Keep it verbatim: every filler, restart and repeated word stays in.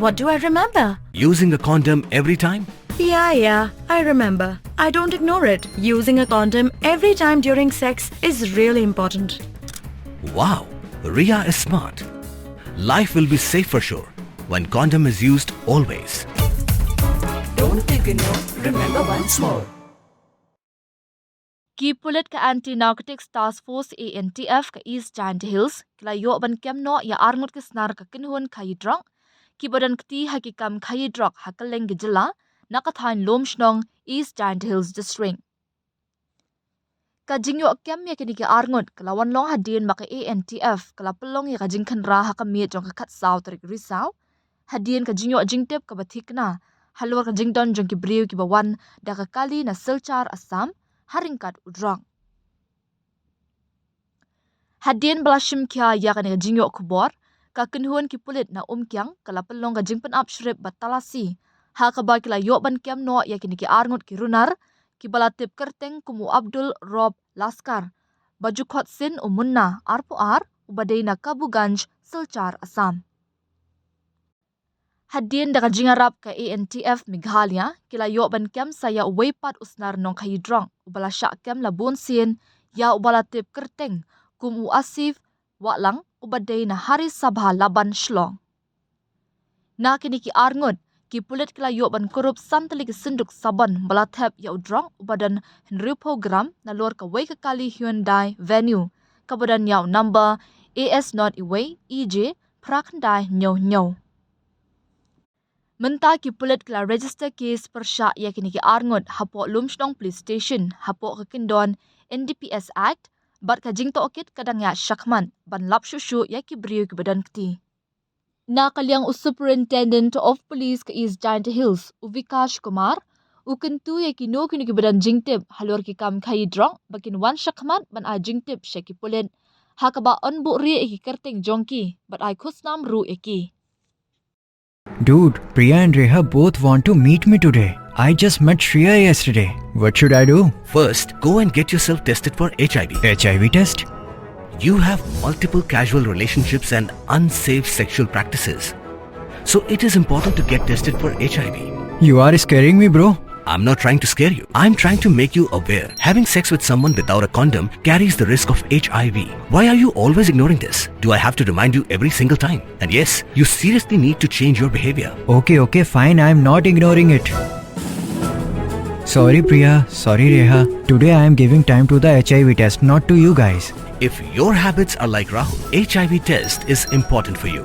What do I remember? Using a condom every time? Yeah, yeah, I remember. I don't ignore it. Using a condom every time during sex is really important. Wow, Ria is smart. Life will be safe for sure when condom is used always. Don't ignore, remember once more. Ki pulit ka Anti Narcotics Task Force, A N T F, ka East Jaintia Hills ki la ïoh ban kem noh ïa arngut ki snar ka kynhun khaïi drok kiba don kti ha ki kam khaïi drok ha kylleng ka jylla, na ka thaiñ Lumshnong, East Jaintia Hills District. Ka jingïoh kem ïa kine ki arngut ka la wan long hadien ba ka A N T F ka la pynlong ïa ka jingkhynra ha ka miet jong ka khatsaw tarik Risaw, hadien ka jingïoh jingtip kaba thikna halor ka jingdon jong ki briew kiba wan da ka kali na Silchar, Assam, ha ryngkat u drok. Hadien ba la shim khia ïa kane ka jingïoh khubor, ka kynhun ki pulit na Umkiang ka la pynlong ka jingpynap shrip ba talasi, ha kaba ki la ïoh ban kem noh ïa kine ki arngut ki runar kiba la tip kyrteng kum u Abdul Rob Laskar, ba ju khot sin u Munna, arphew ar, uba dei na Kabuganj, Silchar, Assam. Hadien da ka jingïarap ka A N T F Meghalaya, ki la ïoh ban kem sa ïa uwei pat u snar nongkhaïi drok uba la shah kem la bun sien, ïa uba la tip kyrteng kum u Asif Wahlang, uba dei na Hari Sabha Laban, Shillong. Na kine ki arngut, ki pulit ki la ïoh ban kurup san tylli ki synduk sabon ba la thep ïa u drok uba don hynriewphew gram nalor kawei ka kali Hyundai Venue kaba don ïa u number A S not uwei E J phra khyndai hynñiew hynñiew. Mynta ki pulit ki la register case pyrshah ïa kine ki arngut hapoh Lumshnong Police Station hapoh ka kyndon N D P S Act, bad ka jingtohkit ka dang ïa shakhmat ban lap shuh shuh ïa ki briew kiba don kti. Na ka liang u Superintendent of Police ka East Jaintia Hills, u Vikash Kumar, u kyntu ïa kino kino kiba don jingtip halor ki kam khaïi drok ba kin wan shakhmat ban ai jingtip sha ki pulit, ha kaba yn buhrieh ïa ki kyrteng jong ki bad ai khusnam ruh ïa ki. Dude, Priya and Reha both want to meet me today. I just met Shreya yesterday. What should I do? First, go and get yourself tested for H I V. H I V test? You have multiple casual relationships and unsafe sexual practices. So it is important to get tested for H I V. You are scaring me, bro. I'm not trying to scare you. I'm trying to make you aware. Having sex with someone without a condom carries the risk of H I V. Why are you always ignoring this? Do I have to remind you every single time? And yes, you seriously need to change your behavior. Okay, okay, fine. I'm not ignoring it. Sorry, Priya. Sorry, Reha. Today I am giving time to the H I V test, not to you guys. If your habits are like Rahul, H I V test is important for you.